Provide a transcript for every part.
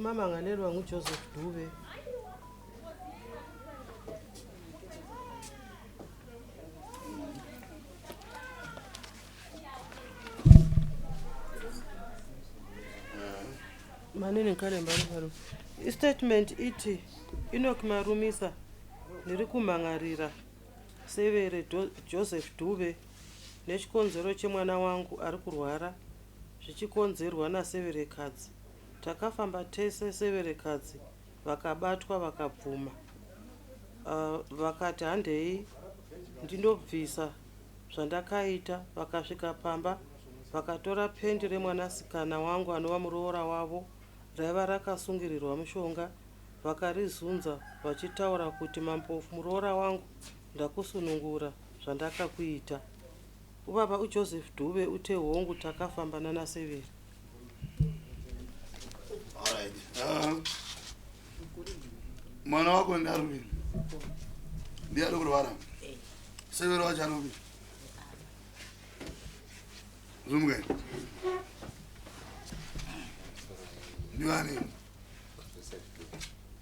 Umamangalelwa nguJoseph Dube. Manini ngikhale mbalubalo. Istatement ithi Enoch Marumisa ndiri kumhangarira Severe Joseph Dube nechikonzero chemwana wangu ari kurwara zvichikonzerwa naSeverekadzi. Takafamba tese Severekadzi vakabatwa vakabvuma vakati handei ndinobvisa zvandakaita vakasvika pamba vakatora pendi remwanasikana wangu anova muroora wavo raiva rakasungirirwa mushonga vakarizunza vachitaura kuti Mampofu muroora wangu ndakusunungura zvandakakuita. Ubaba uJoseph Dube uthe hongu takafamba nanaSeveri. Alright. Mwana wako ndarupi? Ndiye ari kurwara. Severo wacho ari kupi? Zumukai. Ndiwani?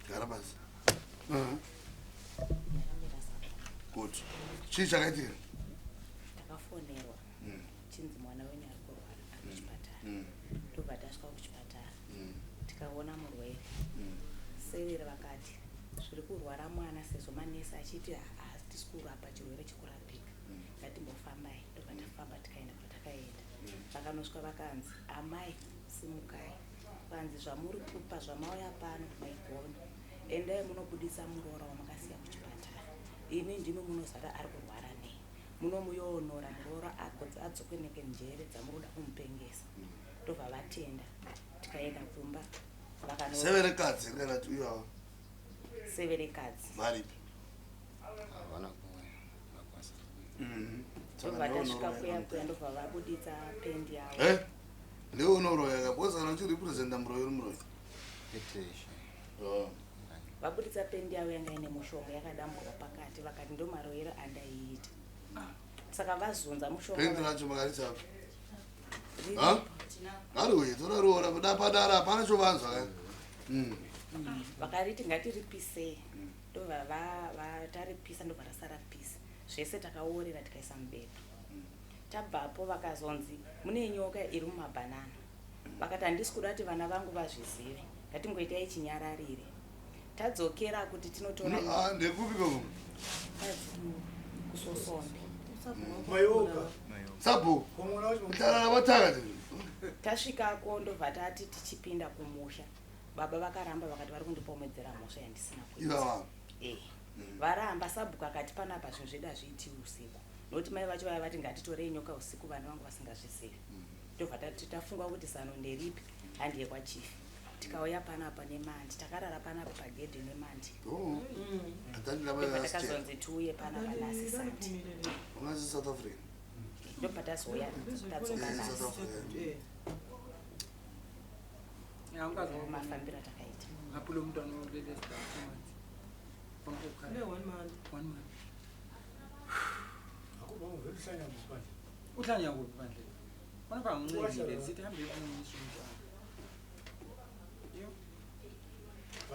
Gara pasi. Good. Chii chakaitika? Takafonerwa chinzi mwana wenyu ari kurwara ari kuchipatara. Ndobva tasvika kuchipatara tikaona murwere. Severe vakati zviri kurwara mwana sezvo manesi achiti hatisi kurapa chirwere chikurapika, ngatimbofambai. Ndobva tafamba tikaenda kwatakaenda. Vakanosvika vakanzi amai simukai, vanzi zvamuri kupa zvamauya pano maigona, endai munobudisa muroora wamakasiya kuchipatara, imi ndimi munozara ari kurwara nei, munomuyoonora muroora adzokwe nekenjere dzamuri kuda kumupengesa. Ndobva vatenda tikaenda kumba. Severekadzi kana kuti uyo ava? Severekadzi. Varipi? Havana kuuya, vakwanisa kuuya. Ndobva tasvika kuya kuya ndobva vabuditsa pendi yavo. Eh? Ndiwe unoroya ka because kana uchirepresenta muroyi uri muroyi. Kwete ishe. Oh. Vabuditsa pendi yavo yanga ine mushonga yakadamburwa pakati vakati ndo maroyero andaiita. Saka vazunza mushonga. Pendi racho makarisa apa. Ha? Ngariuye tora roora kuda padara hapana chovanzwa ka. Vakariti ngatiripisei. Ndobva taripisa ndobva rasara pisa. Zvese takaorera tikaisa mubepa. Tabvapo vakazonzi mune nyoka iri mumabhanana. Vakati handisi kuda kuti vana vangu vazvizive. Ngatingoitai chinyararire. Tadzokera kuti tinotora Ndekupi koko? Kusosombe. Mayoka. Sabhuku. Kutarara vataka. Tasvikako ndobva tati tichipinda kumusha. Baba vakaramba vakati vari kundipomedzera mhosva yandisina kuita. Ivava. Varamba sabhuku akati panapa zvinhu zvedu hazviitiwi usiku. Nokuti mai vacho vaiva vati ngatitorei nyoka usiku vana vangu vasingazvizivi. Ndobva tati tafunga kuti zano nderipi handiye kwachief. Tikauya panapa nemandi takarara panapa pagedhe nemandi. Oh. Atandira Ndobva baba takazonzi tiuye panapa nhasi Sunday. Ungazi South Africa. Ndobva tazouya tadzoka South nhasi. Africa. Mafambiro atakaita. Ngapho lo mntwana olele esigaba 2 months. Une 1 month. 1 month. Uhlanya kuphi bandla? Khona bangincedile sithi hambe uyomisa umntwana. Yo.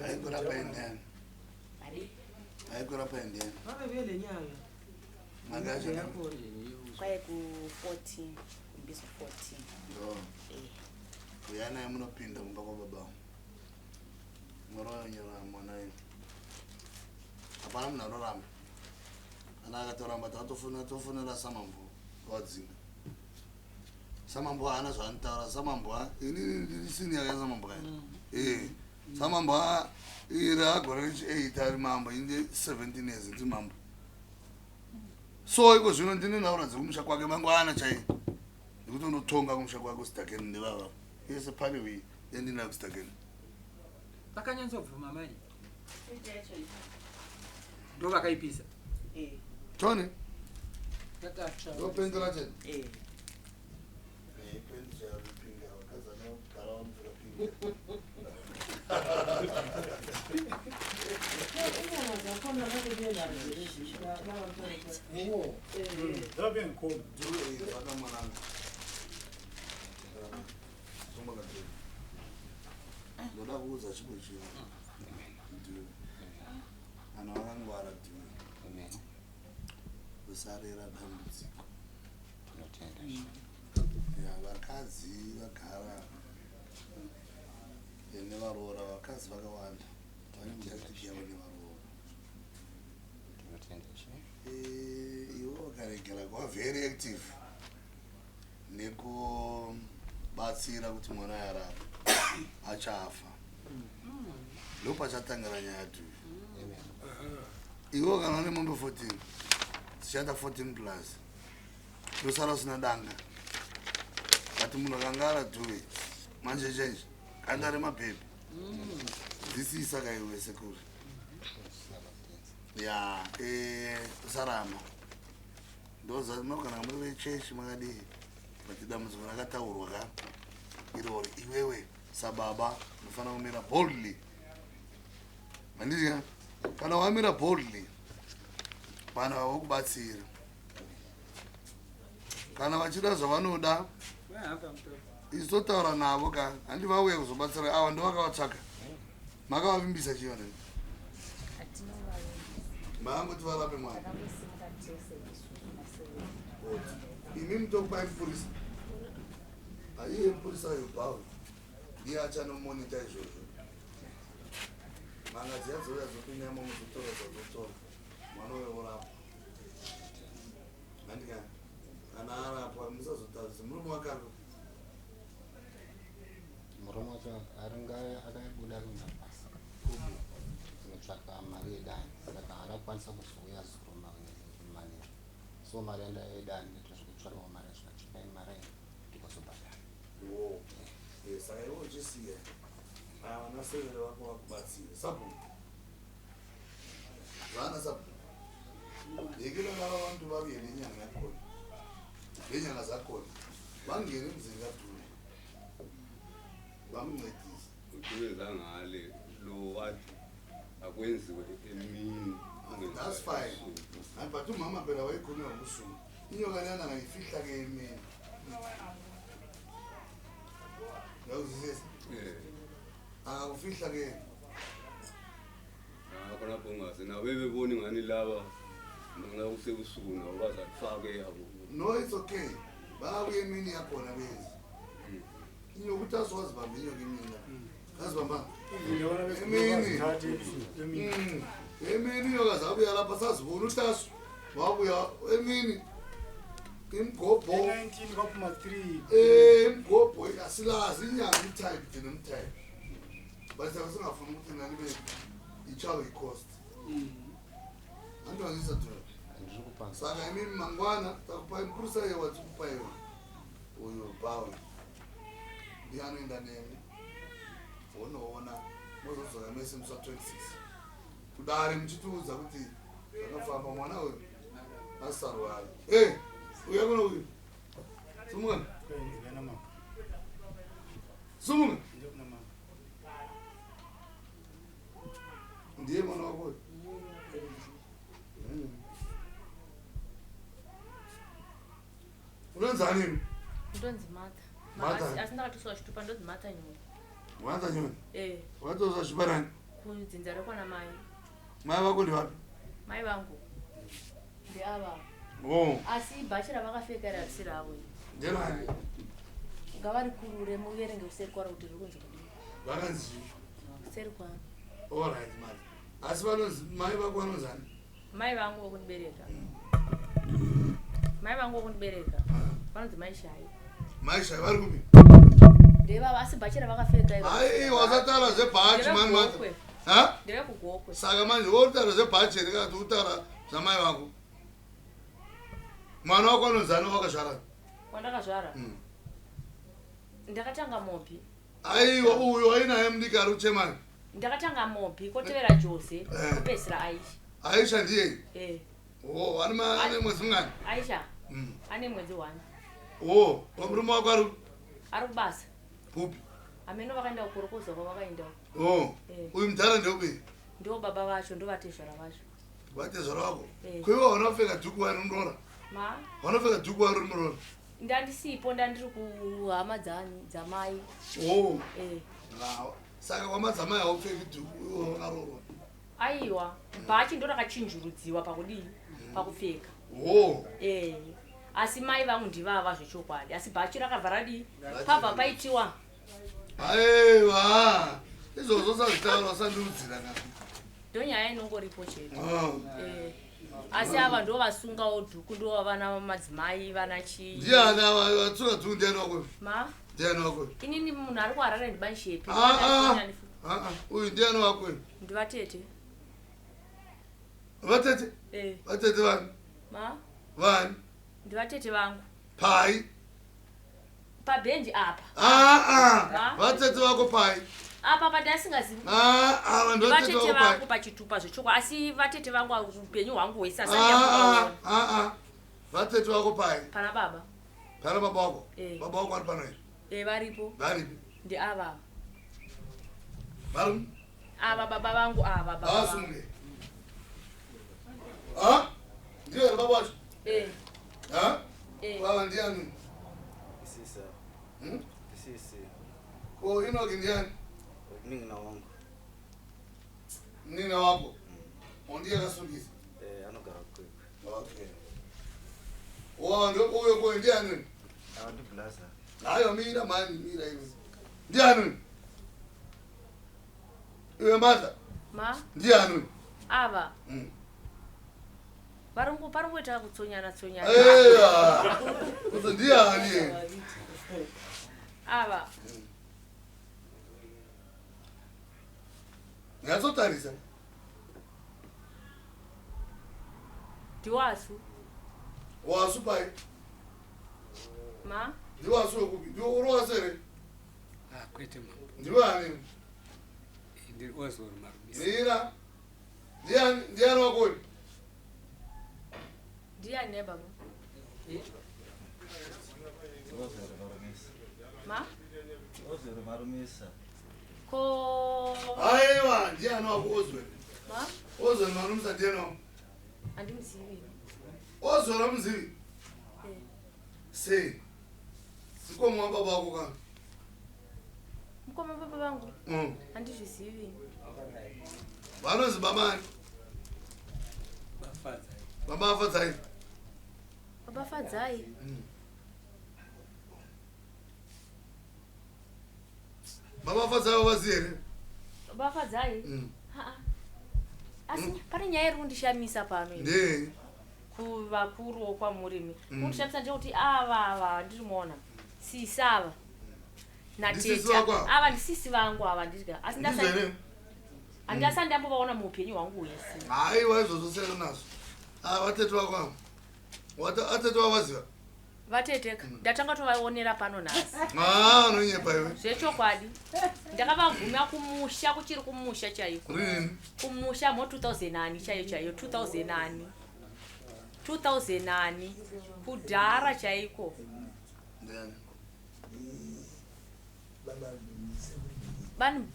Ayikho lapha endeni. Adi Ayikho lapha endeni. Babe bele nyanga. Mangaje. kwaye ku 14 kumbizo 14. Yo. Uyana yamunopinda kumba kwa baba. Moroyo nyora mwana uyu. Hapana munhu anoramba. Ana akatoramba takatofonera tofonera samambo wadzinga. Samambo haana zvaanotaura samambo inini ndiri senior yasamambo kaya. Samambo iri agore rechi 8 ari mambo inde 17 years ndiri mambo. So iko zvino ndine nhaura dzekumusha kwake mangwana chaiye. Ndikuti unotonga kumusha kwake kusitakeni ndivava. Yese pane uyi yandinayo kusitakeni. Vakanyatsobvuma mai. Ndo vakaipisa. Tony, Yakatsva. ndopendera chete. Inyanga zakhona babe belazo lezi Mwana. Ndoda kuudza chimwe chinhu. Ndiwe. Vanhu vakangwara ndiwe. Amen. Usarera dambudziko. Tinotenda Ishe. Ya, vakadzi vagara nevaroora, vakadzi vakawanda vane mutactic yavo nevaroora. Tinotenda Ishe. Iwe ukaregera kuva very active nekubatsira kuti mwana yarapa, achafa. Ndopachatangira nyaya tu. Amen. Iwe kana une mombe 14, dzichaita 14 plus, tosara usina danga. But munhu akanga aradhuwe manje chenje kanda remabhebhi dzisisa kaiwe sekuru. Ya, usaramba. Ndoza kana muri vechechi makadii, but dambudziko rakataurwa ka irori, iwewe sababa unofanira kumira boldly, handiti? Kana wamira boldly, vanhu vavokubatsira kana vachida zvavanoda. Vahamba mutoro. Isu totaura navo ka, handi vauya kuzobatsira? Ava ndovakavatsvaka, makavavimbisa chii vanhu? Hatinovavimbisa. Maangoti varape mwana. Takangosimuka tese isusu naseveri. Imi mutokupai mupurisa, aiye mupurisa uyo bhawe ndiye achanomonita izvozvo. Manga dziya dzouya dzopinda imomo, dzotora dzazotora, mwana uyo orapwa, handika? Kana arapwa, musazotaurisa murume wake ari Murume wacho aringa akabuda kuenda basa kunotsvaka mari yedani, saka haana kukwanisa kuzouya zuro manheru. So mari yanda yedani tozvikutsvakawo mari, zvikachipai mari ndikozobhadhara. Wo, saka iwe uchisiya aya vana severe vako vakubatsira sabhuku, vana sabhuku yekela laba bantu babuye nenyanga yakhona, lenyanga zakhona, bangene emzini kadube bamncedise. Udube zangale lo wathi akwenziwe emini, kungenziwa That's fine. ebusuku. Hayi, but umama phela wayekhulunywa ngobusuku, inyoka leyana ngayifihla ke emini, uyakuzwisisa? Akakufihla ke. Ah, khonapho ungazi nabo bebebona ingani laba nxa kusebusuku nabo bazalifake yabo. No, it's okay, bayabuya emini yakhona bezi inyoka ukuthi azowazibamba inyoka emini la kazibambanga. Emini. Bazithathe ebusuku emini. Emini inyoka zabuya lapha, sazibona utasu wabuya emini imgobho. E-19 kwaphuma 3. Imgobho asilazi inyanga imtype thina imtype, but siyabe singafuni ukuthi nani be ichawe i-cost, andivazisa thina. Ndiri kupanza. Saka imimi mangwana takupai mupurisa iye watikupa iwe uyu bawe, ndiye anoenda nemi wonoona, mozodzoka mese musi wa26 kudare muchitiudza kuti zvakafamba, mwana uyu asarwari. E, uya kuno uyu, sumuka. Sumuka. Ndiye mwana wako uyu? Unonzani? Ndonzi Martha. Martha. Asi ndakatoiswa chitupa, ndonzi Martha Nyoni. Martha Nyoni? Eh. Wakatoswa chiparani? Kudzinza rekwana mai. Mai vako ndevapi? Mai vangu ndeava. Oh. Asi bhachi ravakapfeka iri harisi ravo. Nderani? Ngavarikurure muverenge kuseri kwaro kuti riri kunzi kudii. Vakanzi? Kuseri kwaro. Allright, Martha, asi vanonzi mai vako vanonzani? Mai vangu vokundibereka, mai vangu vokundibereka vanonzi Mai Shai. Mai Shai vari kupi? Ndevava, asi bhachi ravakapfeka iro. Ai, wasataura zvebhachi mani, Martha. Ndevekugokwe. Ha? Ndevekugokwe. Saka manje wotaura zvebhachi here kana kuti utaura zvamai vako? Mwana wako anonzani wakazvara? Wandakazvara? Ndakatanga Mobi. Aiwa, uyu wainaye mudiki ari kuchemani. Ndakatanga Mobi, kotevera Jose, kopedzisira Aisha. Aisha ndiyei? Eh. O, ane mwedzi mungani? Aisha ane mwedzi 1. O, murume wako ari? Ari kubasa. Kupi? Ameno vakaenda kukorokoza kwavakaenda. O. Eh. Uyu mudhara ndeupi? Ndo baba vacho, ndo vatezvara vacho. Vatezvara vako? Eh. Kuiwa wanopfeka dhuku wari muroora? Ma? Wanopfeka dhuku wari muroora? Ndandisipo, ndandiri kuhama dzani dzamai. O. Eh. Ngawa. Saka kwamadzamai haupfeki dhuku iwe wakaroorwa. Aiwa, bhachi ndo rakachinjurudziwa pakudii, pakupfeka. Oh. Eh. Asi mai vangu ndivava zvechokwadi, asi bhachi rakabva radii? Pabva paitiwa. Aiwa. Izvozvo usazvitaura usandiudzira kana. Ndonyaya inongoripo chete. Oh. Eh. Asi ava ndo vasungawo dhuku ndo vana madzimai vana chii. Ndiani ava vatsunga dhuku ndiani wako? Ma? Ndiani wako? Inini munhu ari kuHarare ndibanishepi. Ah ah. Ah ah. Uyu ndiani wako? Ndivatete. Vatete? Eh. Vatete vani? Ma? Vani? Ndivatete vangu. Pai? Pabhenji apa. Ah ah. Ma? Vatete vako pai? Apa pandasingazivi. Ah ah, vanhu vatete Vatete vako pai? vangu pachitupa zvechokwadi, asi vatete vangu upenyu hwangu hwese Ah asati ah ndambovaona. ah ah. Vatete vako pai? Pana baba. Pana baba wako? Eh. Baba wako vari pano here? Eh, varipo. Varipi? Ndiava. Vari? Ava baba vangu ava baba. vangu. Havasumuke. Ah? Ndiyo here baba wacho? Eh. Ah? Eh. Baba ndiani? Sisi. Hmm? Sisi. Ko Enoki ndiani? Munin'ina wangu. Munin'ina wako? Ondiye akasungisa. Eh, anogara kwekwe. Okay. Wa ndo uyo ko ndiani? Ah, ndi blaza. Hayo mira mani mira iwe. Ndiani? Iwe mother, Ma? ndiani? Ava. Varungu paringoita kutsonyana tsonyana. Eya. Kuzo ndiani? Ava. Nyatsotarisa. Ndiwasu. Wasu pai. Ma? Ndiwasu wekupi? Ndiwe uri wasu here? Ah, kwete mambo. Ndiwe ani? Ndiri Oswald Marumisa. Mira. Ndiani ndiani wako uyu? Ndiani ne baba? Oswald Marumisa. Ma? Oswald Marumisa. Ko Aiwa, ndiani wako Oswald? Ma? Oswald Marumisa ndiani wako? Handimuzivi. Oswald hamuzivi? Eh. Sei? Mukoma wababa wako kana? Mukoma baba vangu. Handizvizivi. Vanonzi baba ani? Bafadzai. Baba Afadzai. Baba Fadzai. Baba Afadzai wavazivi here? Baba Fadzai. Ha. Asi pane nyaya iri kundishamisa pano. iyi. Ndei? Kuvakuruwo kwamurimi. Kundishamisa ndekuti ava ava ndirimuona. Sisi ava. Ndisisi Natete. vako ava? Ava ndisisi vangu ava ndirya. Asi Ndizvo ndasati here? handasati ndambovaona muupenyu hwangu hwese. Haiwa izvozvo siyana nazvo. Ah, vatete vako ava. Atete vavaziva. Vatete ndatanga tovaonera pano nhasi. Ah, unonyepa iwe. Zvechokwadi. Ndakavaguma kumusha kuchiri kumusha chaiko. Rini? Kumusha mo 2000 chaiyo chaiyo 2000. 2000 kudhara chaiko. Ndiani? Bani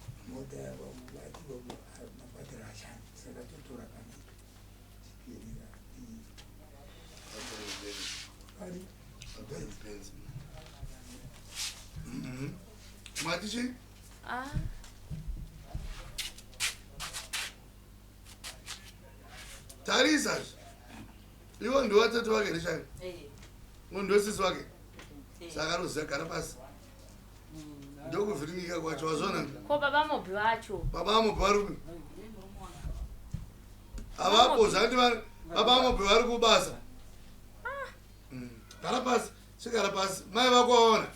Mati chii? ah Tarisa zve. Iwo ndiwo vatete vake here chaivo? Iwo ndiwo sisi wake? Saka anoziva gara pasi. Ndokuvhiringika kwacho wazviona? ko baba mobhi vacho. Baba amobhi vari kupi? Havapo zvandi vari baba amobhi vari kubasa. Gara pasi, chigara pasi. Mai vako vaona.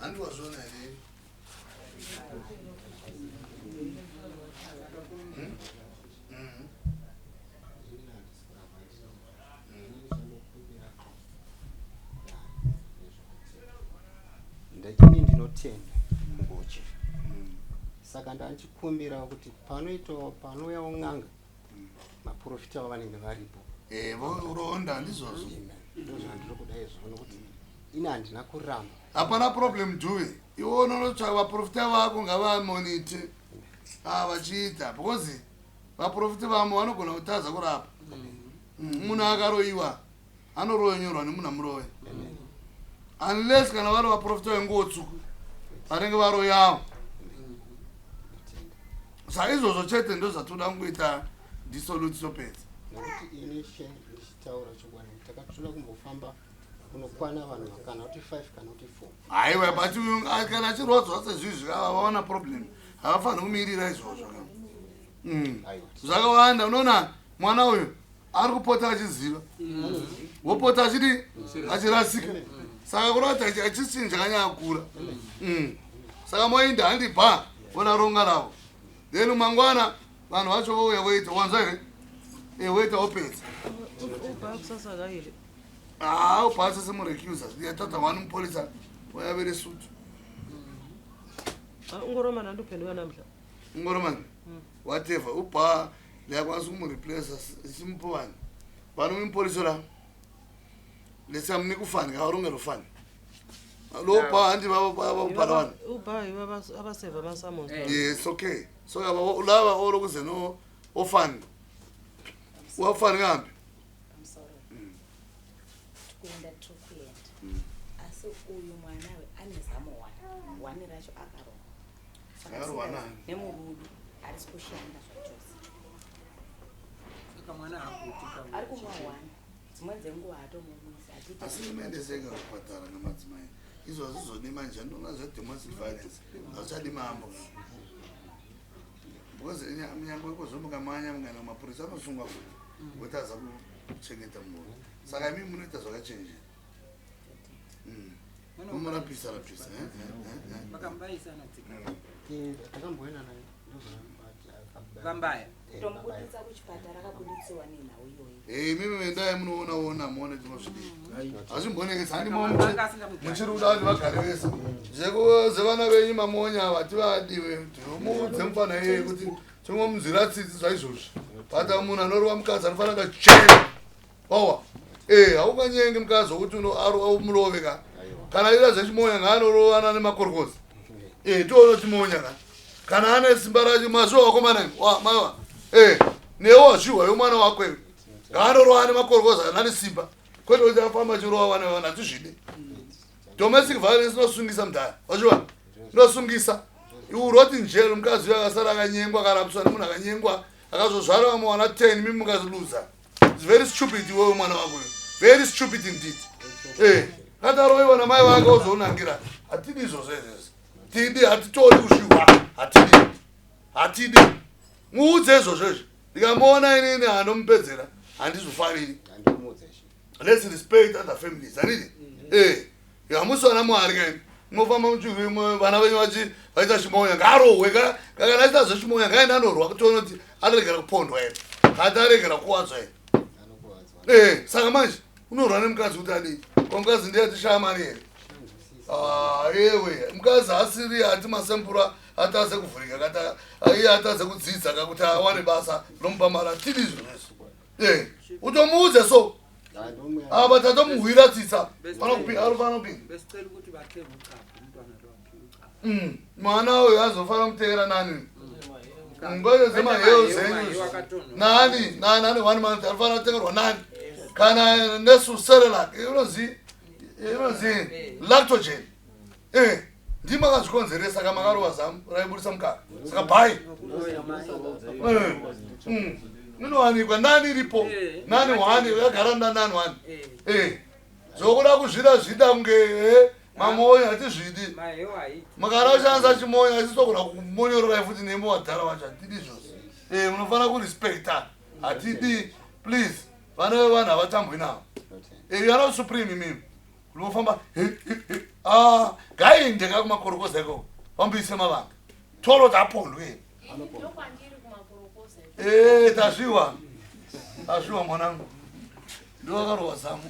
Handi wazviona here? Ndachini ndinotenda ngochi. Saka ndanchikumbirawo kuti panoitawo panouyawo n'anga maprofita vanenge varipo. Eh, voronda ndizvozvo. Ndozvandiri kuda izvo nokuti ini handina kuramba. Hapana problem Dhuve. Iwe unonotsvaka vaprofita vako ngavamonite. Ah, vachiita because vaprofita vamwe vanogona kutadza kurapa. Munhu akaroyiwa anoroyonyorwa nemunhu amuroya. Unless kana vari vaprofita venguo tsvuku. Vanenge varoyawo. Saka izvozvo chete ndozvatoda kungoita dissolute topedza. Nekuti ini she ndichitaura chokwadi takatoda kumbofamba kunokwana vanhu kana kuti 5 kana kuti 4. Haiwa but uyu ah, kana achirwadzwa sezvizvi ava vaona problem havafaniri kumirira izvozvo ka. Zvakawanda unoona mwana uyu ari kupota achiziva wopota achidi achirasika saka kureva kuti hachisi chinhu chakanyanya kukura. Saka moinda handi ba vona ronga ravo then mangwana vanhu vacho vouya voita wanzwa here e voita wopedza haa ubhasa semurecusa yatadza wani mupolisa wayavere sutu ungoromana ndophenduka namhla ungoromana whatever ubha liyakwanisa kumureplace simupowani vano mupolisa la lesamnika ufani kavarongera ufani lo bha handi vabhala wani ubha yivo abaseva amasamons yes okay so ava lava olokuze no ofani wafani kambi Pamusoro tikuenda tiri kuenda asi uyu mwana we ane zamo one one racho akarohwa. Saka Akarohwa nani? Nemurudu harisi kushanda zvachose. Saka mwana haguti ari kumwa one dzimwe dzenguva hatomumwisi hatiti Asi muendeseka kuchipatara namadzimai izvo hazvizodi manje andona zvedomestic violence hazvichadi mambo because nyangwe ikozomukamanya mukaenda kumapurisa anosungwa futi wotadza kuchengeta munhu saka imi munoita zvakachenjera. Mumurapisa rapisa eh, eh, eh. Vakambaisa anadzika. Takamboenda naye Vambaya. Kutomubuditsa kuchipatara akabuditsiwa nenhau iyoyi. Eh, imimi endai munoona ona muone tinozvidii hazvimbonekesa handi muchiri kuda kuti vagare vese zvevana venyu mamonya ava tivadiwe muudze mufana iyeye kuti tingomunzwira tsitsi zvaizvozvi but munhu anorova mukadzi anofanira kachena wawa eh haunganyengi mukadzi wokuti umurove ka kana ira zvechimonya ngaanorovana nemakorokoza eh tione chimonya ka kana ane simba racho mazuva wakomana wa maiwa eh newe wazvihwa yo mwana wako iwe ngaanorova nemakorokoza kana ane simba kwete kuti afamba achirova vana vana hatizvidi domestic violence inosungisa mudhara wachiwa inosungisa uroti njeri mukadzi uyo akasara akanyengwa akarapiswa nemunhu akanyengwa akazozvara vamwe vana 10 mimi mukaziluza. It's very stupid iwewe mwana wako uyo very stupid indeed eh kataroiwa namai vake ozonangira hatidi izvozvo izvezvi tidi hatitori kuzvihwa hatidi hatidi muudze izvozvo izvi ndikamuona inini anomupedzera handizofariri. Let's respect other families handiti eh hamusi vana mwari kaini munofamba muchivimwe vana venyu vachi vaita chimonya ngaarohwe ka kana aita zvechimonya ngaende anorwa kutiona kuti anoregera kupondwa here kati aregera kuwadzwa here eh saka manje unorwa nemukadzi kuti adii ko mukadzi ndiye atishaya mari here Ah, ewe mukadzi asiri ati masempura atadze kuvhurika kati iye atadze kudzidza kakuti awane basa romupa mari hatidi izvozvo eh utomuudze so apa tatomuhwira tsitsa panopinda Besicela ukuthi bathenge uchago umntwana lo aphiwe uchago. Mwana uyu azofanira kutevera nani ngoyo dzemaheu dzenyu nani nani ane one month anofanira kutengerwa nani kana nesuserelac inozi inozi lactogen eh ndimi makazvikonzeresa ka makarova zamu raibudisa mukaka saka bhai inowanikwa nani iripo nani one yakagara nani one eh zvokuda kuzvida zvida kunge mamoyo hatizvidi Maheu haiti. Makara ushandisa chimoyo asisogona kumonyorerai futi nemi wadhara wacho hatidi izvozvo eh munofanira kurespekta hatidi please vana vevanhu havatambwi navo eh you are not supreme imimi unofamba ah ngainde ka kumakorokoza ikoko vamboise mavanga toro dzapondwe Ndokwandiri kumakorokoza. Eh tazviwa tazviwa mwanangu ndiwakarova zamu.